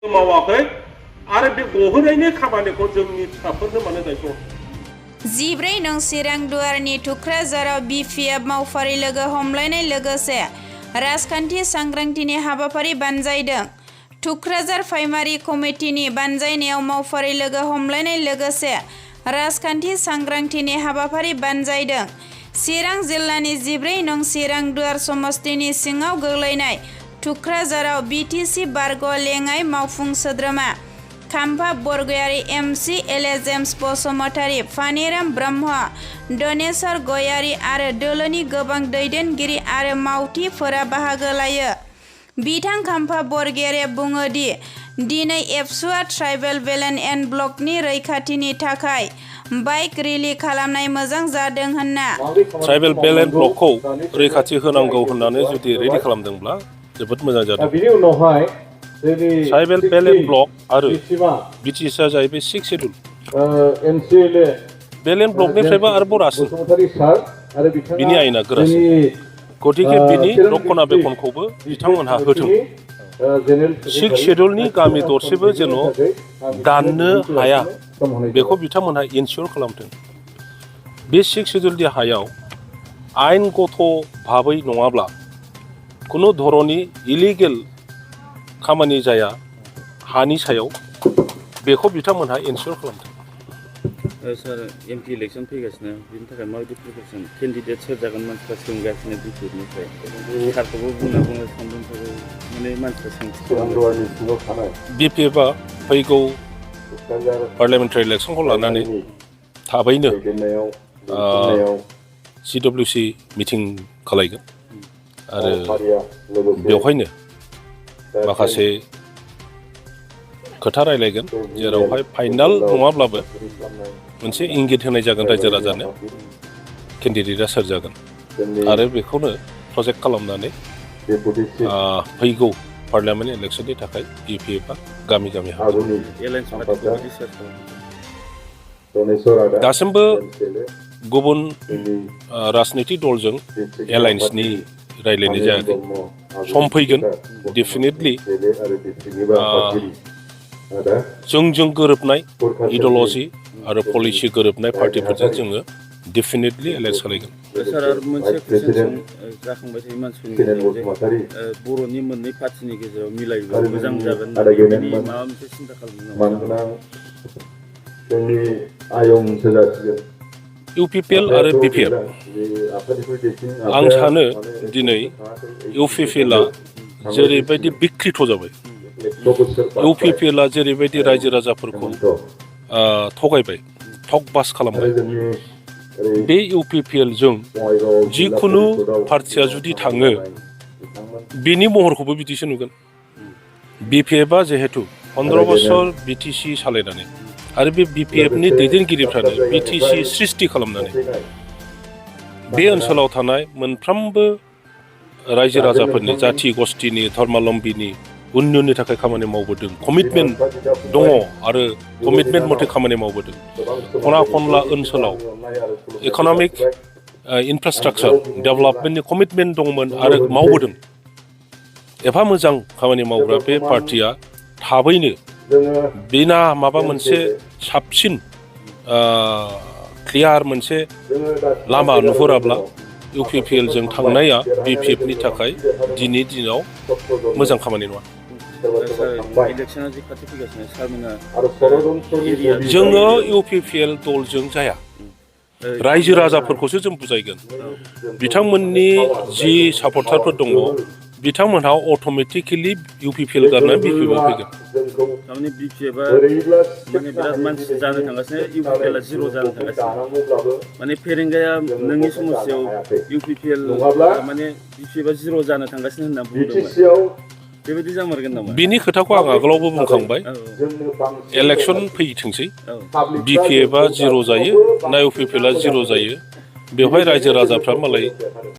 मावाखै आरो बे गहोनायनि खामानिखौ जोंनि फिसाफोरनो मानो दायथ'? 14 नं चिरां दुवारनि थुक्राझाराव बिपिएफ मावफारि लोगो हमलायनाय लोगोसे राजखान्थि सांग्रांथिनि हाबाफारि बानजायदों। थुक्राझार प्राइमारि कमिटिनि बानजायनायाव मावफारि लोगो हमलायनाय लोगोसे राजखान्थि सांग्रांथिनि हाबाफारि बानजायदों। चिरां जिल्लानि 14 नं चिरां दुवार समस्तिनि सिङाव गोग्लैनाय थुक्राझाराव बिटिसि बरगय लेङाइ मावफुं सोद्रोमा खाम्फा बरगयारि MC LA James Basumatary, Phaniram Brahma, Dhaneswar Goyari आरो दोलोनि गोबां दैदेनगिरि आरो मावथिफोरा बाहागो लायो। बिथां खाम्फा बरगयारिया बुङो दि दिनै एबसुआ ट्राइबेल बेलेन्ड एन्ड ब्लकनि रैखाथिनि थाखाय बाइक रेलि खालामनाय मोजां जादों होनना। ट्राइबेल बेलेन्ड ब्लकखौ रैखाथि होनांगौ होननानै जुदि रेडि खालामदोंब्ला जोबोद मोजां जादों। ट्राइबेल बेलेन्ड ब्लक आरो बिटिसिआ जाहैबाय 6 शेड्युल। बेलेन्ड ब्लकनिफ्रायबो आरोबाव रासिन बिनि आयेना गोरासिन। गतिके बिनि रक्षनाबेक्षनखौबो बिथांमोनहा होथों। 6 शेड्युलनि गामि दरसेबो जेन' दाननो हाया बेखौ बिथांमोनहा इनसियर खालामथों। बे 6 शेड्युलनि हायाव आयेनगत भाबै नङाब्ला खुनु धरननि इलिगेल खामानि जाया हानि सायाव बेखौ बिथांमोनहा इनसियर खालामदों। सार एमपि इलेक्सन फैगासिनो बिनि थाखाय माबायदि प्रिपेरेसन केन्डिडेट सोर जागोन मानसिफ्रा सोंगासिनो बिपिएफनिफ्राय सारखौबो बुंना सानदोंफोर माने मानसिफ्रा सोंगासिनो। बिपिएफआ फैगौ पार्लियामेन्टारि इलेक्सनखौ लानानै थाबैनो सिडब्लिउसि मिटिं खालायगोन आरो बेवहायनो माखासे खोथा रायलायगोन जेरावहाय फाइनाल नङाब्लाबो मोनसे इंगित होनाय जागोन रायजो राजानो केन्डिडेटआ सोर जागोन आरो बेखौनो प्रजेक्ट खालामनानै फैगौ पार्लियामेन्ट इलेक्सननि थाखाय बिपिएफआ गामि गामि हाबगोन। दासिमबो गुबुन राजनितिक दलजों एलायन्सनि रायलायनाय जायाखै। सम फैगोन डेफिनेटलि जोंजों गोरोबनाय इडिअल'जि आरो पलिसि गोरोबनाय पार्टिफोरजों जोङो डेफिनेटलि एलायन्स खालायगोन। सार आरो मोनसे कुइसन जाखांबाय थायो मानसिफोरनि गेजेराव जे बर'नि मोननै पार्टिनि गेजेराव मिलायोब्ला मोजां जागोन बेनि माबा मोनसे सिन्था खालामदों। इउपिपिएल आरो बिपिएफ आं सानो दिनै इउपिपिएलआ जेरैबायदि बिकृत जाबाय इउपिपिएलआ जेरैबायदि रायजो राजाफोरखौ थगायबाय ठगबाज खालामबाय बे इउपिपिएलजों जिखुनु पार्टिया जुदि थाङो बिनि महरखौबो बिदिसो नुगोन। बिपिएफआ जिहेतु 15 बोसोर बिटिसि सालायनानै आरो बे बिपिएफनि दैदेनगिरिफ्रानो बिटिसि सृष्टि खालामनानै बे ओनसोलाव थानाय मोनफ्रोमबो रायजो राजाफोरनि जाथि गस्थिनि धर्मालम्बीनि उन्नयननि थाखाय खामानि मावबोदों। कमिटमेन्ट दङ आरो कमिटमेन्ट मथे खामानि मावबोदों। खना खनला ओनसोलाव इक'नमिक इनफ्रास्ट्राक्चार डेभेलपमेन्टनि कमिटमेन्ट दंमोन आरो मावबोदों। एफा मोजां खामानि मावग्रा बे पार्टिया थाबैनो बिना माबा मोनसे साबसिन क्लियार मोनसे लामा नुहुराब्ला इउपिपिएलजों थांनाया बिपिएफनि थाखाय दिनै दिनाव मोजां खामानि नङा। जोङो इउपिपिएल दलजों जाया रायजो राजाफोरखौसो जों बुजायगोन। बिथांमोननि जि सापर्टारफोर दङ बिथांमोनहा अट'मेटिकेलि इउपिपिएल गारनानै बिपिएफआव फैगोन। थारमाने बिपिएफआ माने बिराद मानसि जानो थांगासिनो इउपिपिएलआ जिर' जानो थांगासिनो माने फेरेंगाया नोंनि समस्यायाव इउपिपिएल माने बिपिएफआ जिर' जानो थांगासिनो होनना बुंदोंमोन बेबायदि जामारगोन नामा? बिनि खोथाखौ आं आगोलावबो बुंखांबाय। इलेक्सन फैथोंसै बिपिएफआ जिर' जायो ना इउपिपिएलआ जिर' जायो बेवहाय रायजो राजाफ्रा मालाय